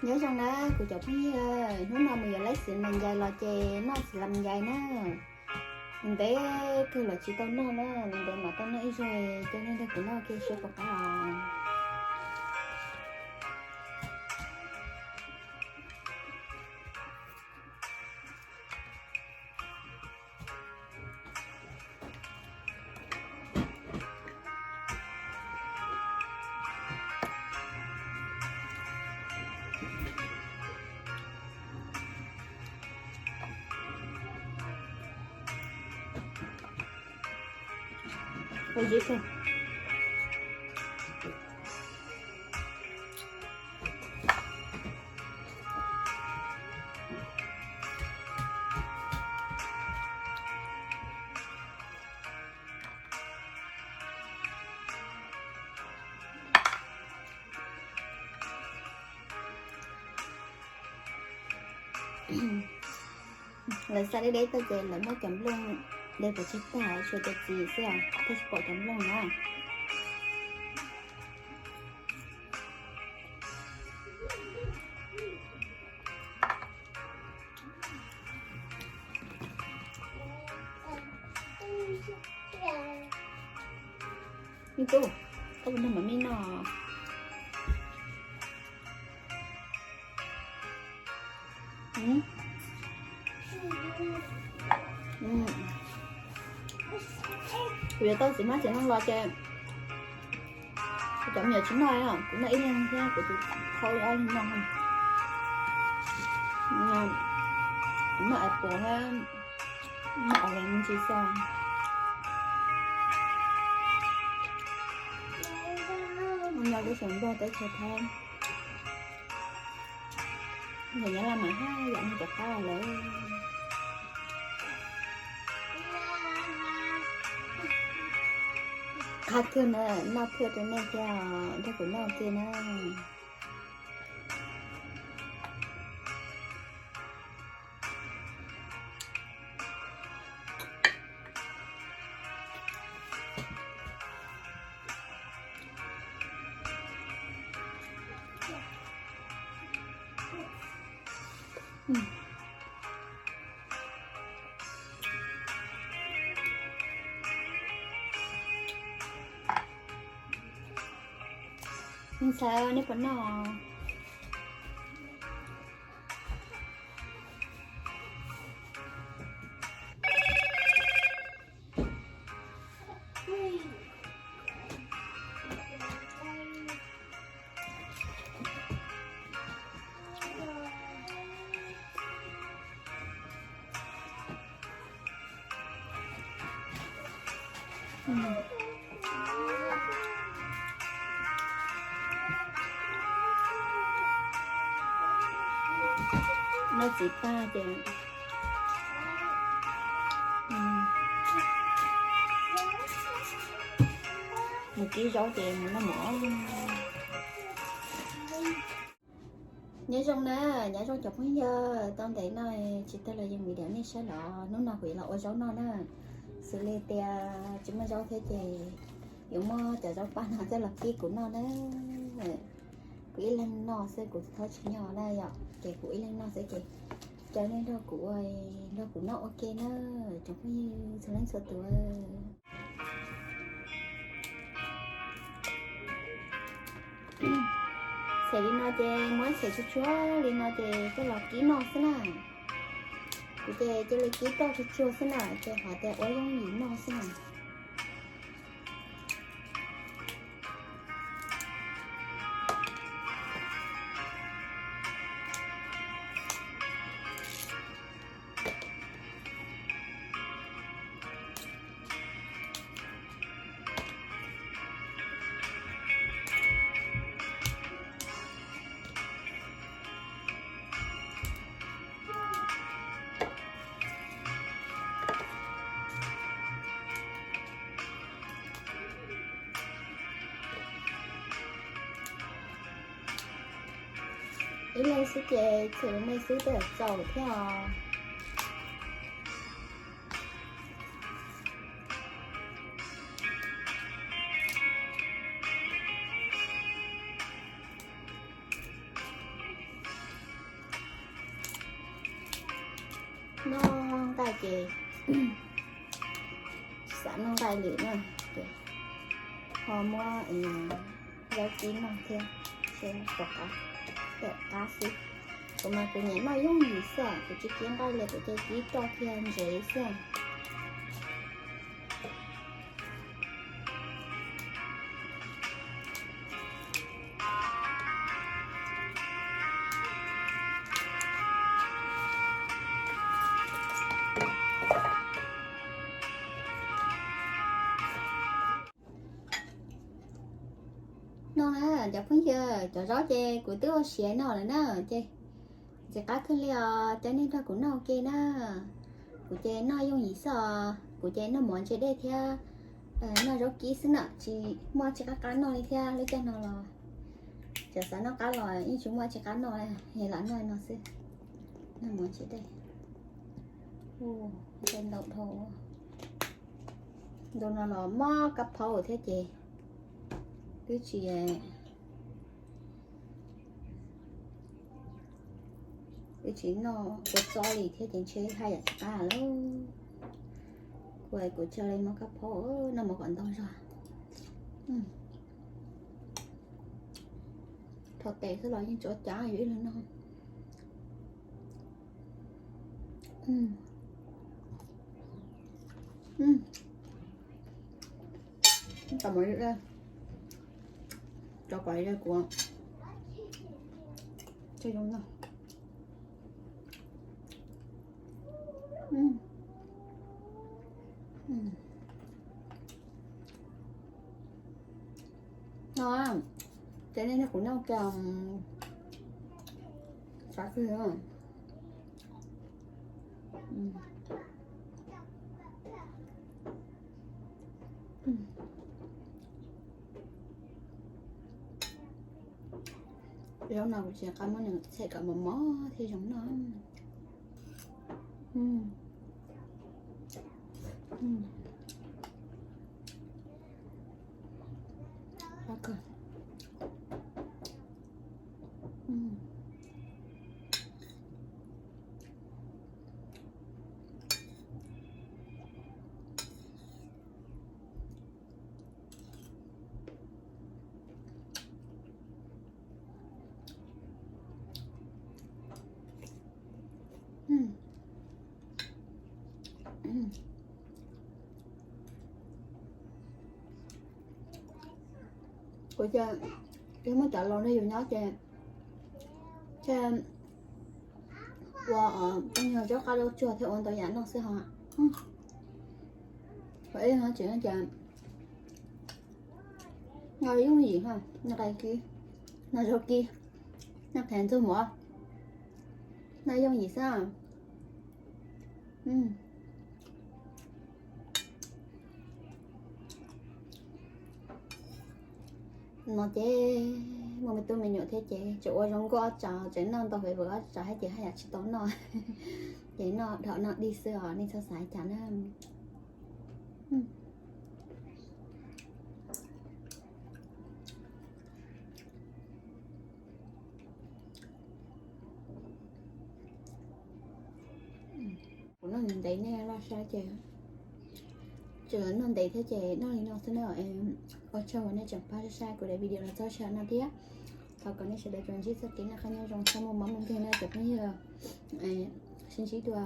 Nyob zoo na kuv cov phooj ywg, hnub no mus yuav laib xim mas ncais los ces noj xim las mas ncais na. Ntev kawg los tsis tau noj na, ntev mam tau noj ib zaug, coj nej nrog kuv noj ua ke saib puas qab os. Lawv xa deb deb tuaj ces lawv muab cov nplooj de pov tseg tag, tshuav cov txiv xwb os, thiaj tsis pom cov nplooj na. Me tub, koj puas nrog mam mij noj? Kuv yuav tau txiv hmab txiv ntoo los ces kuv cov me nyuam tsis noj, kuv noj ib leeg thiab kuv tus thauj ob leeg noj. Kuv noj apple thiab noj orange xwb. Nyob lub xyoo nplog teb chaws Thaib, ntawm Nyab Laj mas haj yam muaj cov qab lawm. Qab kawg na, noj thuaj rau nej thiab, nrog kuv noj kiag na. Me ntxhais, nej puas noj? Noj txiv tag ces mus kib zaub ces mus noj mov. Nyob zoo na, nyob zoo cov phooj ywg, tau ntev no tsis tau los yees video nej saib los hnub no kuv yuav los ua zaub noj na. Xws li tias tsis muaj zaub thiab ces yuav muab cov zaub paj no coj los kib kuv noj na. Kuv ib leeg noj xwb kuv tsis txhob tsim nyog na yom, ces kuv ib leeg noj xwb ces caw nej nrog kuv ua, nrog kuv noj ua ke na, tsoom phooj ywg txhua leej txhua tus. Txhais li no ces muab txhais tsuag tsuag li no ces coj los kib noj xwb na. Kuv ces cia li kib toj tsuag tsuag xwb na, ces hov tias ua yooj yim noj xwb na. Ib leeg xwb ces txhais me xwb tej zaum txaus thiab os. Noj nqaij ces tsis xav noj nqaij li na, ces ho muab zaub kib noj thiab, seb puas qab, tawm qab xwb. Kuv mas kuv nyiam noj yooj yim xwb, kuv tsis kib nqaij li, kuv ces kib roj thiab ntsev xwb. No na, cov phooj ywg, cov zaub ces kuv twb ua siav no lawm na, ces ntxim qab kawg li os, coj nej nrog kuv noj ua ke na. Kuv ces noj yooj yim xwb os, kuv ces noj mov ntse dej thiab noj zaub kib xwb na, tsis muaj tsis qab qab noj li thiab. Lub caij no los txawm xav noj qab los yeej tsis muaj tsis qab noj, yog lam noj no xwb. Noj mov ntse dej, ntau dhau. Ntu no los mob kab phaub thiab ces twb tsis, twb tsis noj kua txob li thiab ces ntshe haj yam tsis qab lawm. Kuv, kuv tsis li mob kab phaub, noj mov kom ntau zog. Rho tes xwb los yeej tsuav cav yuav ib leeg noj. Tau mov, tso kom kuv tso zoo no. No, ces nej nrog kuv noj ua ke, xav kawg. Zaub no kuv tsis nco qab muab nws txham kom mos mos thiaj zoo noj. Kuv ces twb muab cov laus nrog yus nyob ces, ces ua, ua nyuag zaub qab zaub tsuag thiab ua ntau yam noj xwb hos. Ua ib no tseem no ces noj yooj yim, noj qab kib, noj zaub kib, noj qhiav ntxuag mov, noj yooj yim xwb. No ces muaj me tub me nyuam thiab ces tseem ua zoo nkauj ob tsav, tseem noj ntau fem fawm ob tsav thiab ces haj yam tsis tau noj. Ces noj dhau noj dig xwb os, nej txhob xav cas na. Kuv noj ntev nej laj saib ces, tseem noj ntev thiab ces noj li no xwb na. Ua tsaug uas nej tseem pab saib kuv daim video los txog sij hawm no thiab. Thov kom nej sawv daws tsuas ntsib txoj kev noj qab nyob zoo, txhob muaj mob muaj nkeeg na cov phooj ywg. Sib ntsib dua.